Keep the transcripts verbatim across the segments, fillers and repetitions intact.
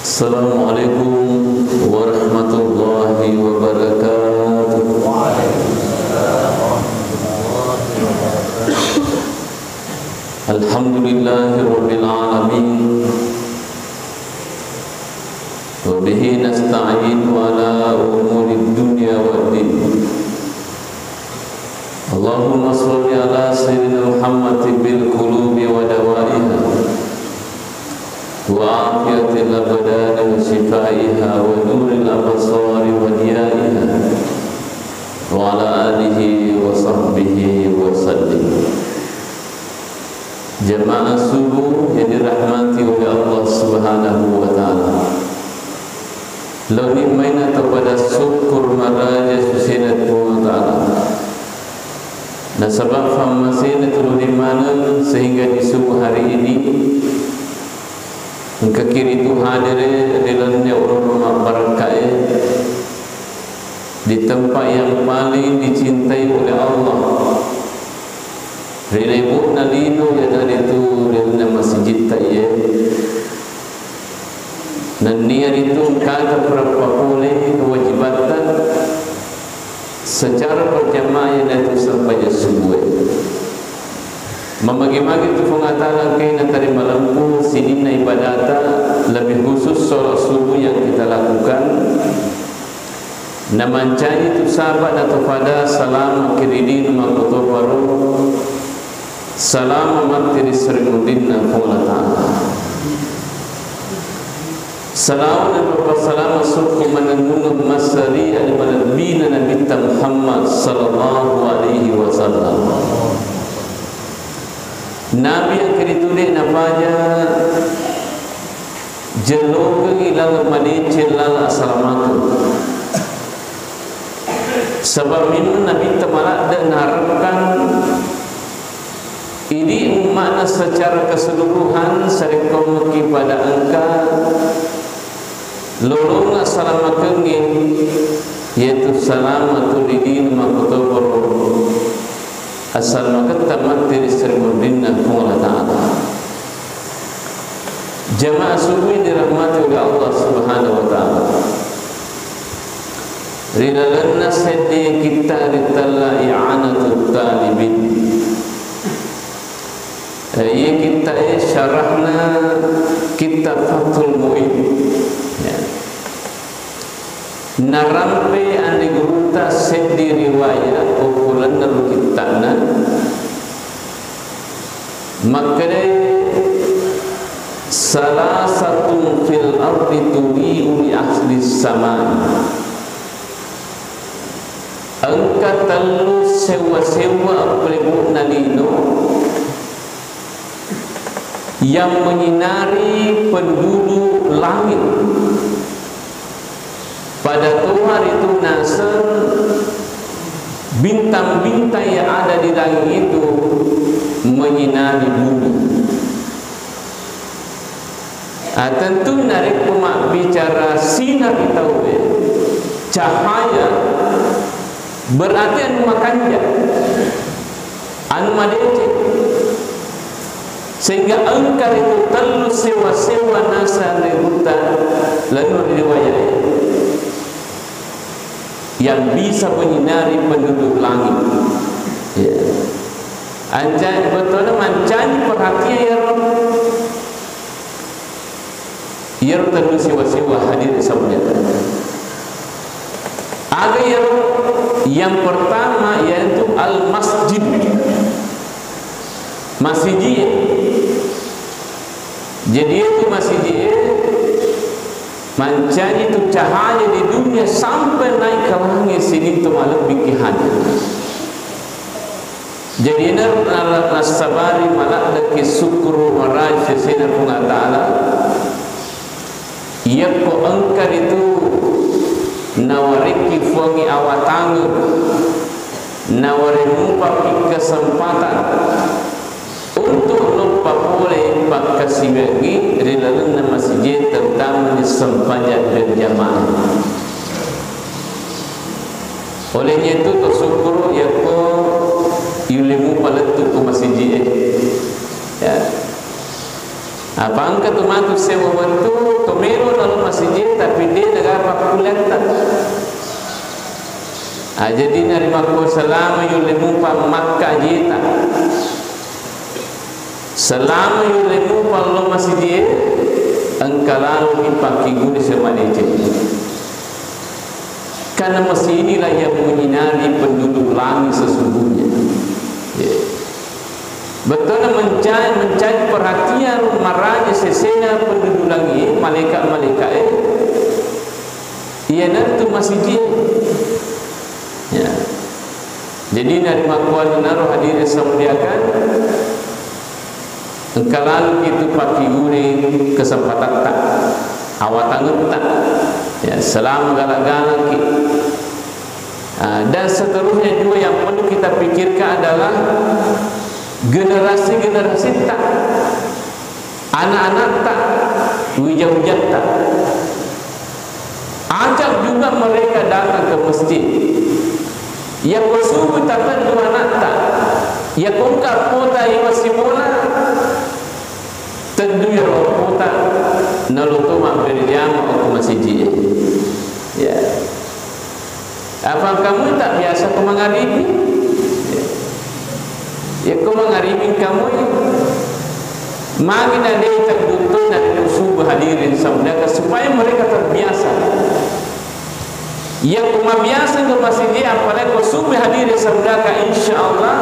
Assalamualaikum warahmatullahi wabarakatuh. Alhamdulillahi rabbil alamin. Wa bihi nasta'inu ala umurid dunya wad din. Allahumma shalli ala sayyidina Muhammad tibbil qulubi wa dawaiha, wa afiyatil abdani wa shifaiha, wa nuril absari wa diyaiha, wa ala alihi wa sahbihi wa sallim. Jamaah subuh yang dirahmati oleh Allah Subhanahu wa Ta'ala. Laoni maina to pada syukur maraja susena Puang Ta'ala. Nasaba fammasena tuluni maneng sehingga di subuh hari ini engka kiritu hadere ri lalenna ulurru mabbarakkae di tempat yang paling dicintai oleh Allah. Ri lebu'na lino, iyanaritu ri lalenna masijitta iye. Nenniya ritu engkata purappa pole kewajibatta, secara berjamaah, iyanaritu sempajang subuh e. Mamagi-magi tu Puang Allah Ta'ala engkae natarima lempu sininna ibadata, lebih khusus sholat subuh yang kita lakukan. Namancaji tu saba' natopada salama ki ri lino makkotoparo, salama matti ri sarimunrinna Puang Allah Ta'ala. Salawat dan salama sukku manennungeng massari ri malebbina Nabitta Muhammad sallallahu alaihi wasallam. Nabi engka ritu de' napaja jellokengngi laleng madeceng laleng asalamakeng. Saba' memang Nabitta maladde' naharapkan idi umma'na secara keseluruhan sarekkoamekki pada engka lolongang salamakengnge, yaitu salama tu ri lino makkotoparo, asalamaketta matti ri sarimunrinna Puang Allah Ta'ala. Jamaah subuh yang dirahmati oleh Allah Subhanahu wa Ta'ala. Ri lalenna seddi kitta' ritella I'anatut Talibin. Eh, iye kitta' e syarahna kitta' Fathul Muin. Ya. Narampe anre gurutta seddi riwayat okko lalenna ro kitta'na. Makkedai, "Salasatun fil ardi tudi'u li ahlis samai." Engka tellu sewwa-sewwa okko lebu'na lino yang menyinari penduduk langit. Pada toha ritu naseng bintang-bintang yang ada di langit itu menyinari bumi. Ah, tentu narekko mabbicara sinar ri tauwe, cahaya, berarti anu makanja, anu madeceng. Sehingga engka ritu tellu sewwa-sewwa naseng ri gurutta lalenna riwayat yang bisa menyinari penduduk langit. Ya. Anca-, bettuanna mancaji perhatian iyaro. Iyaro tellu sewwa-sewwa hadir sabbunna. Aga iyaro? Yang pertama yaitu al-masjid. Masiji. Jadi itu masiji mancaji tu cahaya di dunia sampai naik ke langit sining tu malebbi ki hadir. Jadi na-, na-, nassabari maladdeki sukkuru maraja sesena Puang Allah Ta'ala. Iyakko engka ritu nawarekki Puangnge awatangeng, nawarenupakki kesempatan untuk loppa pole pakkasiwiangngi ri lalenna masijie, terutama di sempajang berjamaah. Olehnya itu, to sukkuru yakko yulle mupa lettu ko masijie. Ya. Apa engka tu matu sewa wettu, to melo nalo Jadi narimakko selama yulle mupa makka jeta, selama yulle mupa lo masjid e, engka lalo ki pakkiguri semadeceng. Karena masih inilah yang menyinari penduduk langit sesungguhnya. Ya. Betulna mencari, mencari perhatian maraja sesena penduduk langit, malaikat-malaikat e. Iyanatu masijie. Ya. Jadi narimakkuannaro hadirin saya muliakan, engka lalu itu pakkiguri kesempatatta, awatangetta, ya, selama galak-galakki. Ah, dan seterusnya juga yang perlu kita pikirkan adalah generasi-generasitta. Anak-anakta, wija-wijatta. Ajak juga mereka datang ke masjid. Yako subuh tateddu anakta, yako engka pota iwa simola, teddu yaro pota, naloto mabberjama ko masjid. Ya. Apa kamu tak biasa ko mangaribi? Ya. Ya, ko mangaribi kamu, magi na dei tagguttuna ri subuh hadirin saudara, supaya mereka terbiasa. Ya, ko mabiasa ko masjid, apalagi ko subuh hadirin saudara, insya Allah,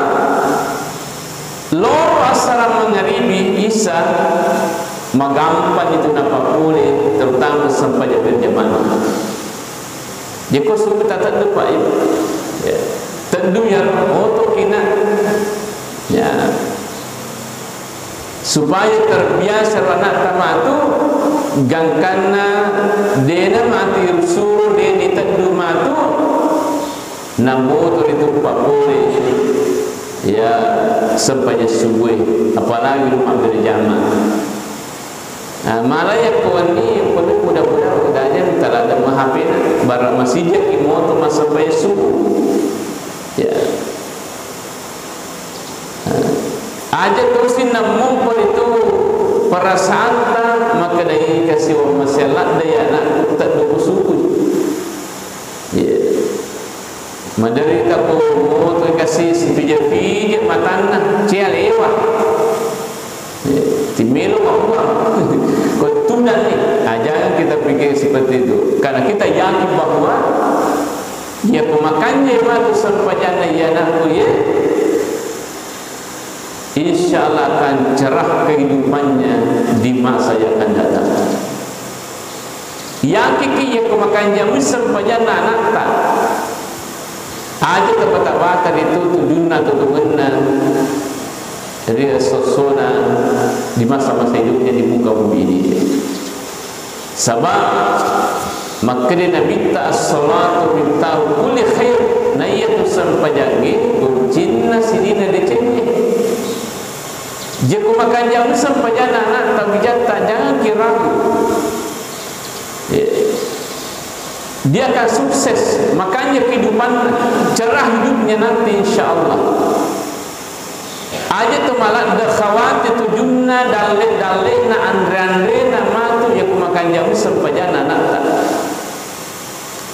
loro asara mangaribi, isa, magampang itu napapole, terutama sempajang berjamaah. Jeko suku tateddu, Pak, ya. Ya. Teddu ya, oto kina. Ya. Supaya terbiasa ro anakta matu, gangkanna dena mati rusuru, deni teddu matu, namoto ritu papole. Ya, sempajang subuh, apalagi rumah berjamaah. Nah, malah yakko wenni, perlu muda-muda, udah aja minta lada mah H P na, barang masih jaki moto masampai subuh. Ya. Nah, aja terus namung itu perasaanta, maka dari kasih wa masih ladda ya anak, tak dulu subuh. Iya. Maderita ko moto kasi sipija-pija matanna, cia lewa. Iya. Timelo mabuang. Ko tunanni, ah, jangan kita pikir seperti itu. Karena kita yakin bahwa ya pemakannya matu sempajanna ya anakku ya. Insya Allah akan cerah kehidupannya di masa yang akan datang. Yakiki yakko makanjami sempajanna anakta. Aja tabata-bata ritu tujunna tutungenna ri esso-essona di masa-masa hidupnya di muka bumi ini. Sabab makkeda Nabitta, "As-salatu miftahu kulli khair," naiyatu sempajangnge kuncinna sininna decengnge. Jekko makanjami sempajanna anakta, wijatta, jangan ki ragu. Ya. Dia akan sukses, makanya kehidupannya cerah hidupnya nanti, insya Allah. Aja tu maladde khawati tujunna dalle-dallena anre-anrena matu yakko makanjami sempajanna anakta.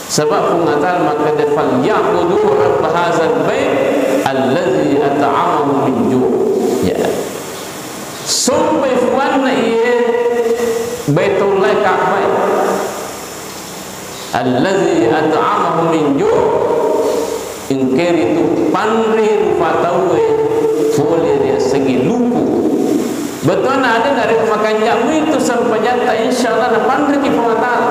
Sebab Puang Allah Ta'ala makkeda, "Falyabudu rabb hadzal bait allazi at'amahum min ju'." Ya. Sompai fuanna iye Baitullah Ka'bah. Allazi at'amahum min ju', engkeri tu panre rupa tauwe pole ri asengnge lupu. Bettuanna ada narekko makanja'mu itu sempajatta, insyaallah napanreki Puang Allah Ta'ala.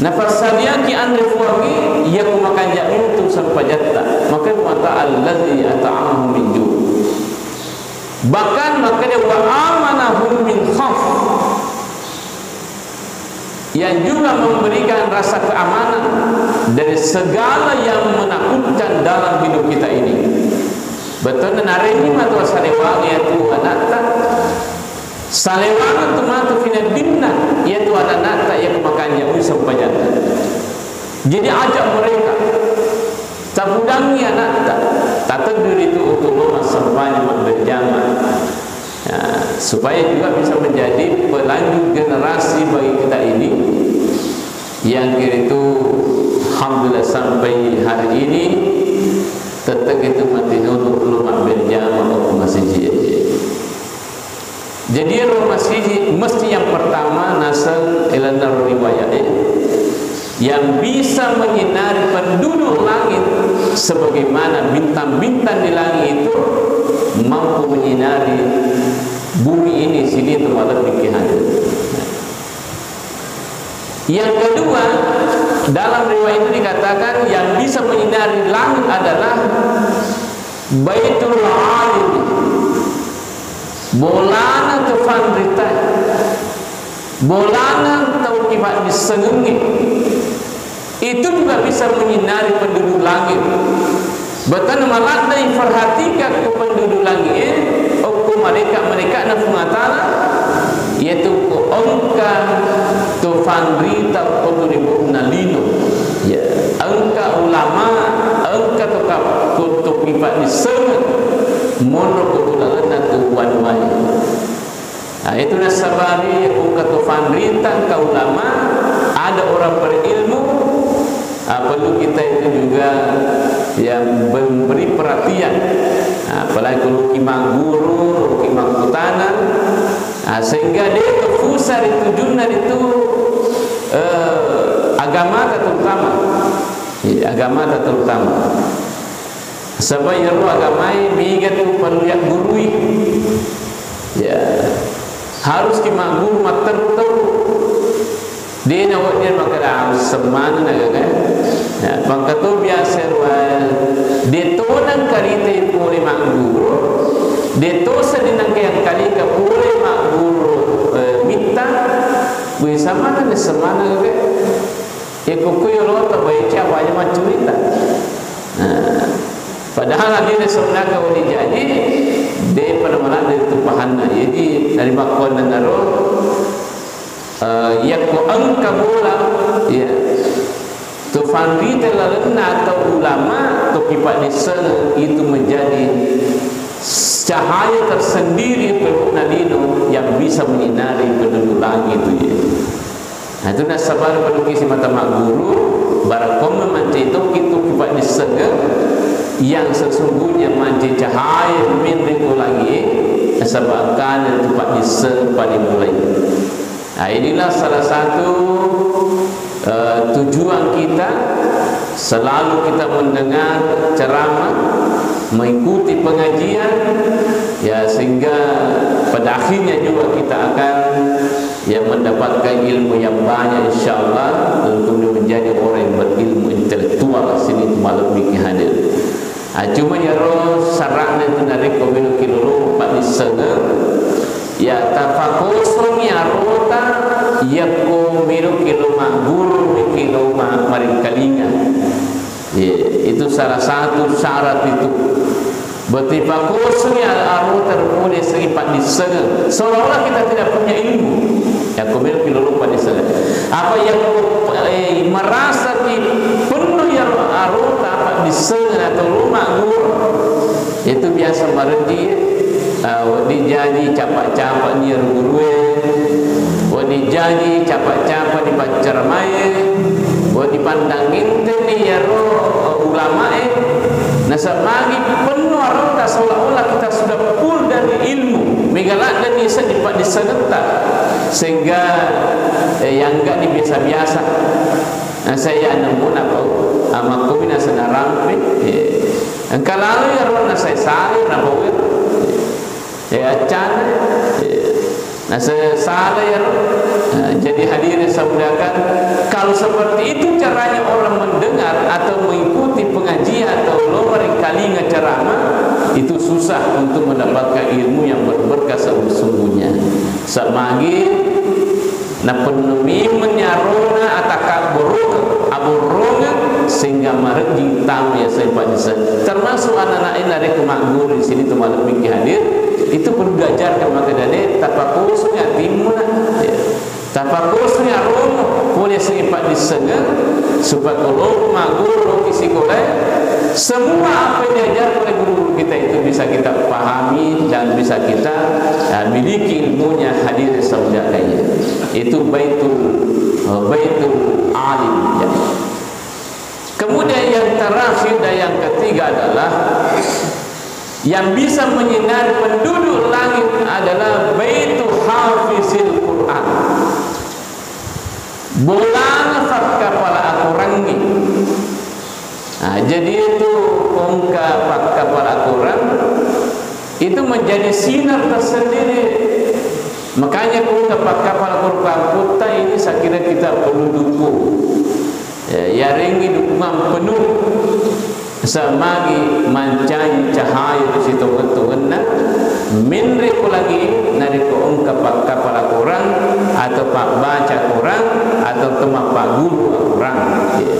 Napassadiaki anre Puangnge, iya ku makanja'mu itu sempajatta. Maka Puang Allah Ta'ala, allazi at'amahum min ju'. Bahkan makkeda wa amanahum min khauf. Yang juga memberikan rasa keamanan dari segala yang menakutkan dalam hidup kita ini. Bettuanna narenni matu salewangi iyatu anakta. Salewangi tu matu fineddinna iyatu anakta iya ku makanja'mu sempajatta. Jadi ajak mereka. Tapudangngi anakta, tateddu ritu untuk lo massempajang mabberjamaah. Ya, supaya juga bisa menjadi pelanjut generasi bagi kita ini yang kira itu alhamdulillah sampai hari yang pertama, naseng ilalenna riwayat, eh, yang bisa menyinari penduduk langit sebagaimana bintang-bintang di langit itu mampu menyinari bumi ini, sini itu malam pikir hadir. Yang kedua, dalam riwayat itu dikatakan yang bisa menyinari langit adalah Baitul Alim, bolana to fanrita, bolana tau kipadissengengnge, itu juga bisa menyinari penduduk langit. Betana maladde iperhatikan ke penduduk langit, eh, okko malaikat-malaikatna Puang Allah Ta'ala, yaitu ko engka to fanrita ko tu ri bonna lino. Ya, engka ulama, engka to kap-, ko to kipadissengeng monro ko tu lalenna tu wanuwae. Nah, itu nasabari engka to fanrita, engka ulama, ada orang berilmu, ah, perlu kita itu juga yang memberi perhatian. Nah, apalagi kalau ki magguru, ki makkutana, nah, sehingga dia ke pusat itu junna itu, eh, agama terutama. Iya, agama terutama. Saba iyaro agamae mega tu perlu yaggurui. Ya. Harus ki magguru matteru-teru. De na wedding makkeda, "Ah, semmana na gaga." Ya, pangkato biasa ruwa, de to nengka rite pole magguru, de to seddi nengka yang kalika pole magguru, eh, mitta, wih, semmana na, semmana gaga. Iya, ko kui ro ta baca, apa aja maccurita. Nah, padahal adina sebenarnya kau dijanji, de pada malah dari tumpahanna. Jadi, dari makkuannanaro, eh, iya ko engka bola, iya. Tu fanrita lalenna atau ulama, tu kipadissengeng itu menjadi cahaya tersendiri pelukna lino yang bisa menyinari penduduk langit itu, ya. Nah, itu nasaba pada ki simata magguru, barakko mancaji tokki tu kipadissengeng yang sesungguhnya mancaji cahaya menre ko langi, nasaba engkana tu paddissengeng paling mulai. Nah, inilah salah satu, eh, tujuan kita, selalu kita mendengar ceramah, mengikuti pengajian, ya, sehingga pada akhirnya juga kita akan yang mendapatkan ilmu yang banyak, insyaallah, untuk menjadi orang yang berilmu intelektual sini malam ini hadir. Ah, cuma iyaro sara'na itu narekko meloki lolong paddissengeng, ya, tapakosongi arota yakko meloki lo magguru, meloki lo ma-, maringkalinga. Iya, itu salah satu syarat itu. Berarti pakosongi arota pole sengi paddissengeng. Seolah-olah kita tidak punya ilmu. Yakko meloki lolong paddissengeng. Apa yakko, eh, merasa ki penuh ya arota paddissengeng atau lo magguru. Itu biasa mareddi, eh, wedding jaji capa-capa ni gurue. Wedding jaji capa-capa di paccaramae, wedding pandang entenni iyaro, eh, ulamae, nasaba magi penno arota seolah-olah kita sudah full dari ilmu, mega laddenni seddi paddissengetta, sehingga, eh, yang enggak ni biasa-biasa. Nasai anemmuna pau, amakkomi nasai narampe, eh, engka lalo iyaro nasai sale napau ero. Eh, accana, eh, nase-, sala iyaro. Nah, jadi hadirin saya muliakan, kalau seperti itu caranya orang mendengar atau mengikuti pengajian atau lo maringkalinga ceramah, itu susah untuk mendapatkan ilmu yang berberkah sesungguhnya. Samagi Napenno mimmenni arona atakabborokeng, aborrongeng, sehingga marejjing tama yaseng paddisseng. Termasuk anak-anak ini narekko magguru di sini tu malebbi ki hadir, itu perlu diajarkan makkedane, tapakosong atimmu na. Ya. Tapakosong aromu, pole sini paddissengeng, supaya ko loko magguru, loki sikolae, semua apa yang diajarkan oleh guru-guru kita itu bisa kita pahami dan bisa kita, ya, miliki ilmunya, hadir saudara. Itu baitul, eh, baitul alim, ya. Kemudian yang terakhir dan yang ketiga adalah yang bisa menyinari penduduk langit adalah baitul hafizil Quran. Bolana pakkapala akorangnge. Nah, jadi itu engka pakkapala akorang itu menjadi sinar tersendiri. Makanya engka pakkapala akorang kamputta ini saya kira kita perlu dukung. Ya, yarengngi dukungan penuh. Samagi mancaji cahaya ri sitongeng-tongenna, menre ko lagi narekko engka pakkapala akorang atau pabbaca akorang atau to mappagguru akorang. Ya.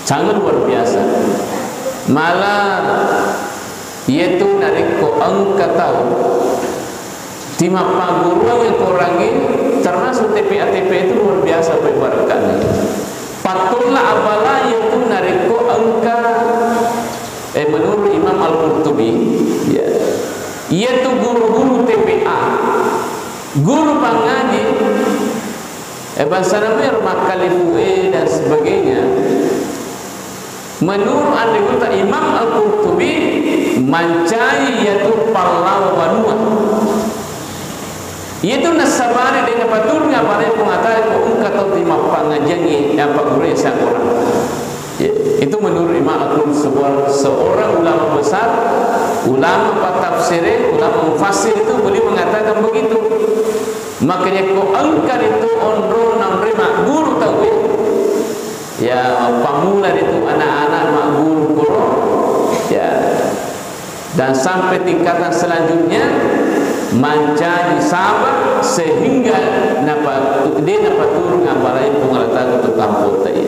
Sangat luar biasa. Malah iyatu narekko engka tau timappaguruang akorangnge, termasuk T P A T P A itu luar biasa pebbarakkanna. Pattolla abala iyatu narekko engka, eh, menurut Imam Al-Qurtubi, ya, iyatu guru-guru T P A, guru pangaji, eh, bangsana mero makkalifu, eh, dan sebagainya. Menurut anre gurutta Imam Al-Qurtubi, mancaji iyatu pallawa banua. Iyatu nassabari de' napaturungi abala Puang Allah Ta'ala ko engka tau timappangajiangngi, napaggurui Al-Quran. Ya, itu menurut Imam Al-Qurtubi, sebuah, seorang ulama besar, ulama patafsir, ulama mufassir itu beliau mengatakan begitu. Makanya ko engka ritu onrong naonroi magguru tauwe, ya, pamula ritu anak-anak magguru koro, ya, dan sampai tingkatan selanjutnya mancaji sabar sehingga napa-, de' napaturung abala Puang Allah Ta'ala untuk kampung tadi.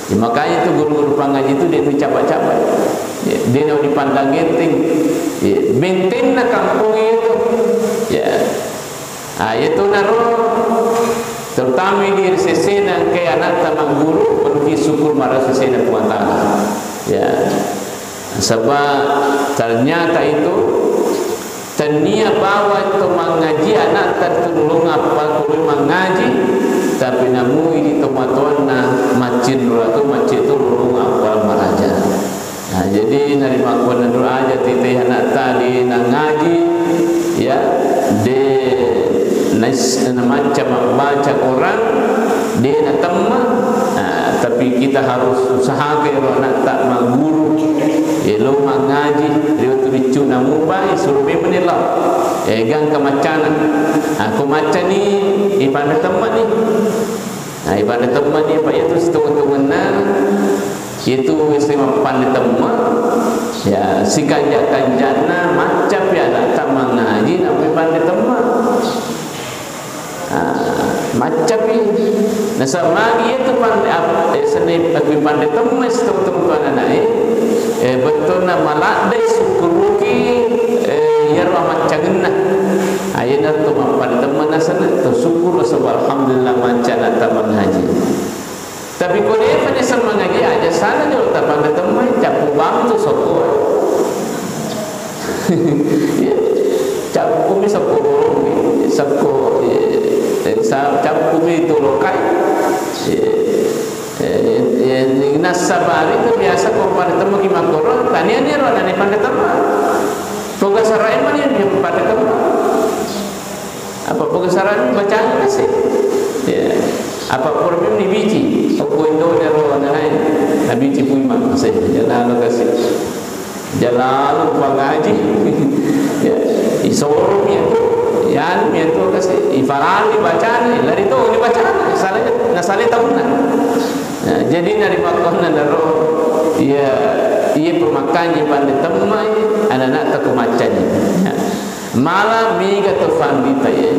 Ya, makanya itu guru-guru pangaji itu de' nacapa-capa. Ya, de' nadipandang enteng. Ya, bentenna kampung itu. Ya. Ah, iyatonaro, terutama idi ri sesena engkae anatta magguru, perluki syukur marasesena Puang Ta'ala. Ya. Sebab ternyata itu tennia bawa to mangaji anatta tu nulung apa kuwi mangaji, tapi namui di tomatoanna maccing dua tu maccing tu nulung apa maraja. Nah, jadi narimakkuannanaro aja tite anatta de' nangaji, ya, de' nais-, namacca mabbaca Quran, de' natemma. Nah, tapi kita harus usahakan ro anatta magguru, ya, lo mangaji, ri wettu riccu namupa, ya, suruh memang ni lah. Eh, gangka maccana. Nah, ko maccani, ipanre temma ni. Nah, ipanre temma ni, apa itu setengah-tengahna. Itu wis mappanre temma, ya, sikanja-kanjanna maccapi anatta mangaji, nappai panre temma. Ah, maccapi. Nasaba magi itu panre ap-, eh, seni aku panre temma, situ-, temma anae, eh, bettuanna maladdai sukkuruki, eh, iyaro amaccangenna. Ah, iyanaro mappanre temma nasaba to syukur, sebab alhamdulillah macca anatta mangaji. Tapi ko de'pa ni semangaji aja sana jolo tapanre temma, cappu bang tu sokko. Iya, cappu mi sokko borong, sokko, eh, eh, sa-, cappu mi tu lokai. Eh, eh, eh, nassabari tu biasa ko panre temma ki makkoro, tania ni ro nani panre temma. Toga sarai mani yang panre temma. Apa pengesaran bacaan kasih? Ya. Apa pura ni biji? Aku itu dia roh anak lain. Nabi cipu imam kasih. Jalan kasih. Jalan pangaji. Ya. Isoro mi itu. Yan mi itu kasih. Ifarani bacaan. Lari tu ni bacaan. Salah, na salah tahun. Nah, jadi narimakkuannanaro, iya, iya pemakkanji panre temmai, anak-anak teko maccaji. Ya. Mala mega to panrita, ya.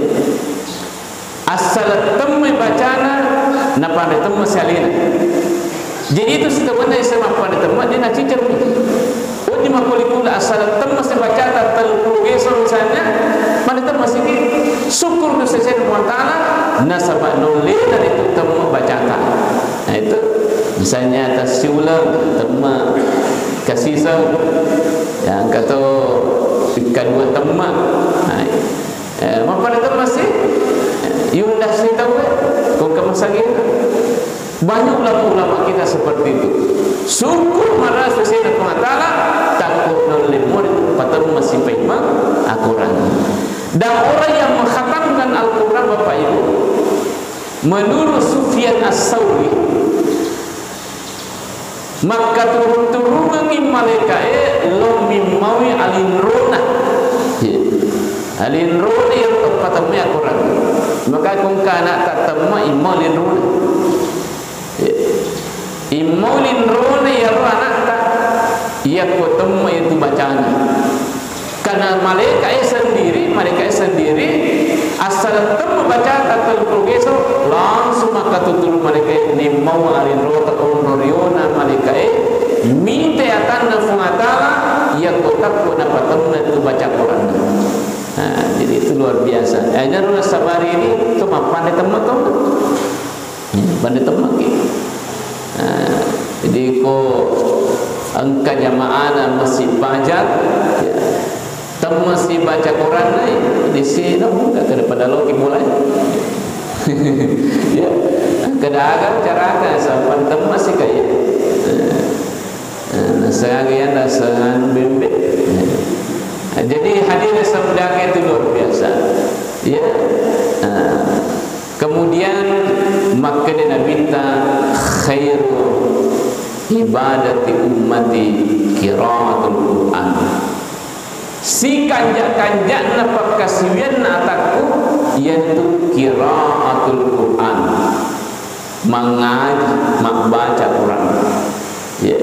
Asal temmai bacana, napanre temma sialena. Jadi itu sebenarnya saya mappanre temma, dia nacicer. Wedding makkulikula asal temma sibacata telluppulo geso misalnya, pada temma siki syukur ke sesena Puang Ta'ala, nasaba nullena itu temma bacata. Nah, itu misalnya atas siuleng temma, kasiseng, yang kata kedua temma. Nah, eh, mappada temma si, yunda si tau, kong kemasagina. Banyak ulama-ulama kita seperti itu. Syukur marasesena Puang Ta'ala, takut nulle murid, patemma si paimeng akorang. Dan orang yang mengkhatam Al-Quran, Bapak Ibu, menurut Sufyan As-Sauri, makkaturung-turungengngi malaika'e lo mimmaui alinrona. Iya. Alinrona iyaro teppa temmai Al-Quran. Maka ko engka ana'ta temma, immau alinrona. Immau alinrona iyaro ana'ta, iyakko temma iyatu bacana. Karena malaika'e sendiri, malaika'e sendiri, assaleng temma bacata telluppulo geso, langsung makkatuturu malaika'e, nimmau alinrota onro riona malaika'e, mita atanna Puang Ta'ala, iyakko takko napatemma tu baca Quran. Nah, jadi itu luar biasa. Eh, jadi nasabari ini tu mappande temma to. Hmm, pande temmaki. Nah, jadi ko engka jamaana masih pajar, ya, temma si baca Quran nai, di sini mudah daripada loki mulai. Ya, kedagang caraka sampan temma si kaya. Nah, nah, sehari ya, nah, sehari bembe. Nah, jadi hadirin sabda itu luar biasa. Ya. Nah, Kemudian makkeda Nabitta, "Khairu ibadati ummati qiraatul Qur'an." Sikanja-kanja'na pakkasiwianna atakku iyantu qiraatul Qur'an. Mangaji, mabbaca Quran. Ya.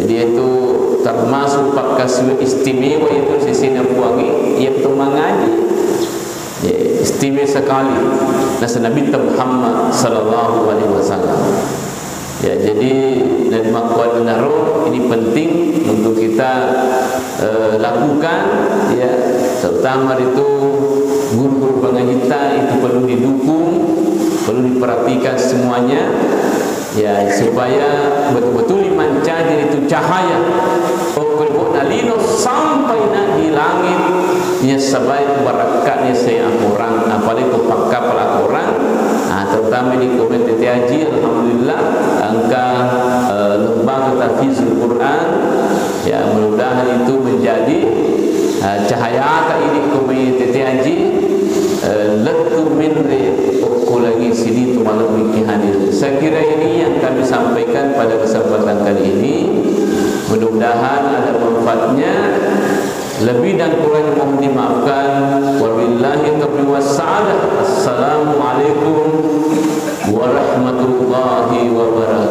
Jadi itu termasuk pakkasiwiang istimewa itu sisina Puangnge, yaitu mangaji. Ya, istimewa sekali. Nasa Nabi Muhammad sallallahu alaihi wasallam. Ya, jadi dari makkuannaro ini penting untuk kita, eh, lakukan, ya, terutama itu guru-guru pangajita itu perlu didukung, perlu diperhatikan semuanya. Ya, supaya betul-betul mancaji itu cahaya. Okko lino sampai na di langit, ya, sebaik barakkatnya saya Al-Quran, apalagi ko pakkapala Al-Quran. Nah, terutama di komite T A J, alhamdulillah, engka, eh, lembaga tahfizul Quran. Ya, mudah-mudahan itu menjadi, eh, cahayata idi ko mai tete haji, eh, lettu menre okko langi sini tu malam miki hadir. Saya kira ini yang kami sampaikan pada kesempatan kali ini. Mudah-mudahan ada manfaatnya. Lebih dan kurang mohon dimaafkan. Wabillahi taufiq wassa'adah. Assalamualaikum warahmatullahi wabarakatuh.